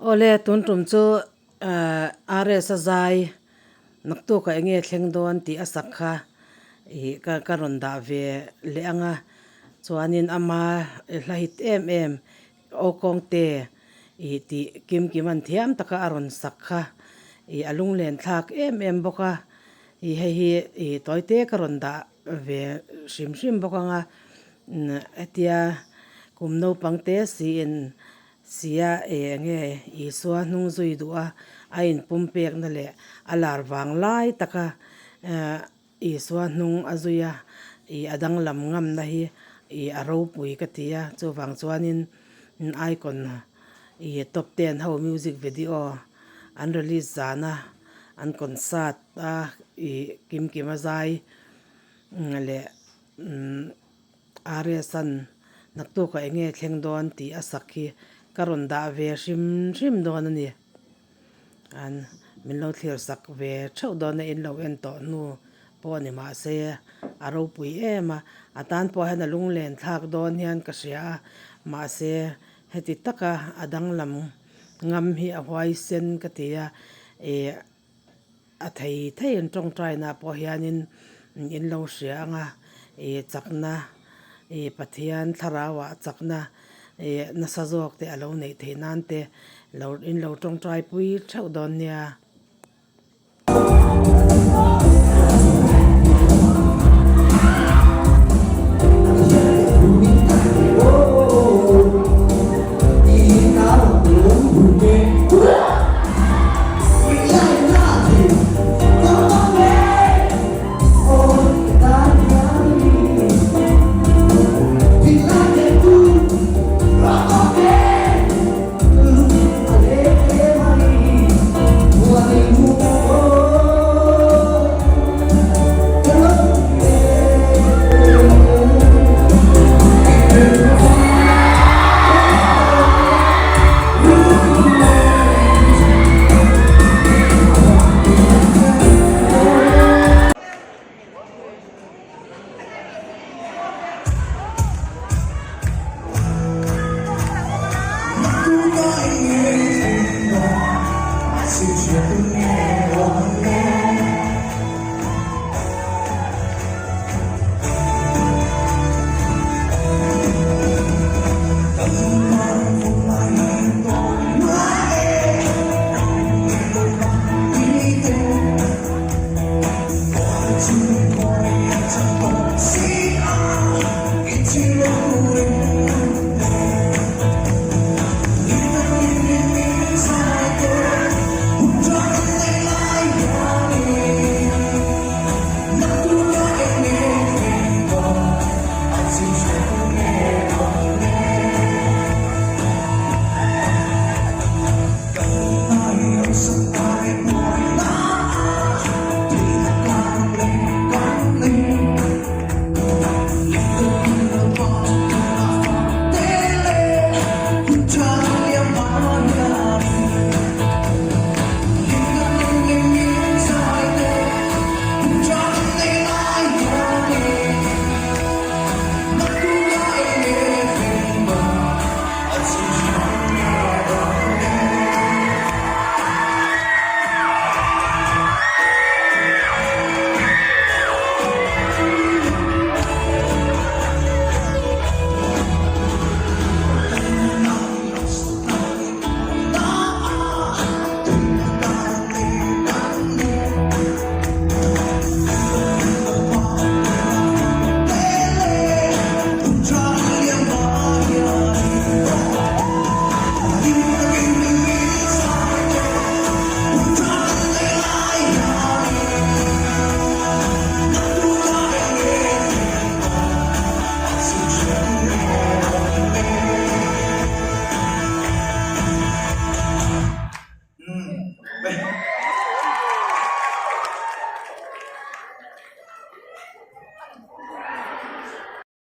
Awle tun tum chu RS a zai naktukah eng nge thleng dawn tih a sak kha ih ka ka rawn dah ve leh ang a chuanin ama hla hit em em aw kawngte ih tih kim kim an thiam taka a rawn sak kha ih a lunglen thlak em em bawk a ih hei hi ih tawite ka rawn dah ve hrim hrim bawk ang a hetia kum naupang te siin Sia e nge Isua hnung zui duh a, a inpumpekna leh a lar vang lai taka Isua hnung a zui a, i a danglam ngamna hi i a ropui ka ti a, chuvang chuanin Icon i Top Ten ho music video an release zana an concert a i Kimkima zai leh RS-a'n naktukah eng nge thleng dawn tih a sak hi ka rawn dah ve hrim hrim dawn a ni. An min lo thlir sak ve theuh dawn a, in lo en tawh hnu pawh ni mah se a ropui em a, a tan pawh hian a lunglen thlak dawn hian ka hria a, mahse heti taka a danglam ngam hi a huaisen ka ti a, ih A thei thei an tawngtaina pawh hianin in lo hria ang a, ih chakna ih Pathian thlarauah chakna ih nasa zawk te a lo neih theih nan te lo in lo tawngtai pui theuh dawn nia.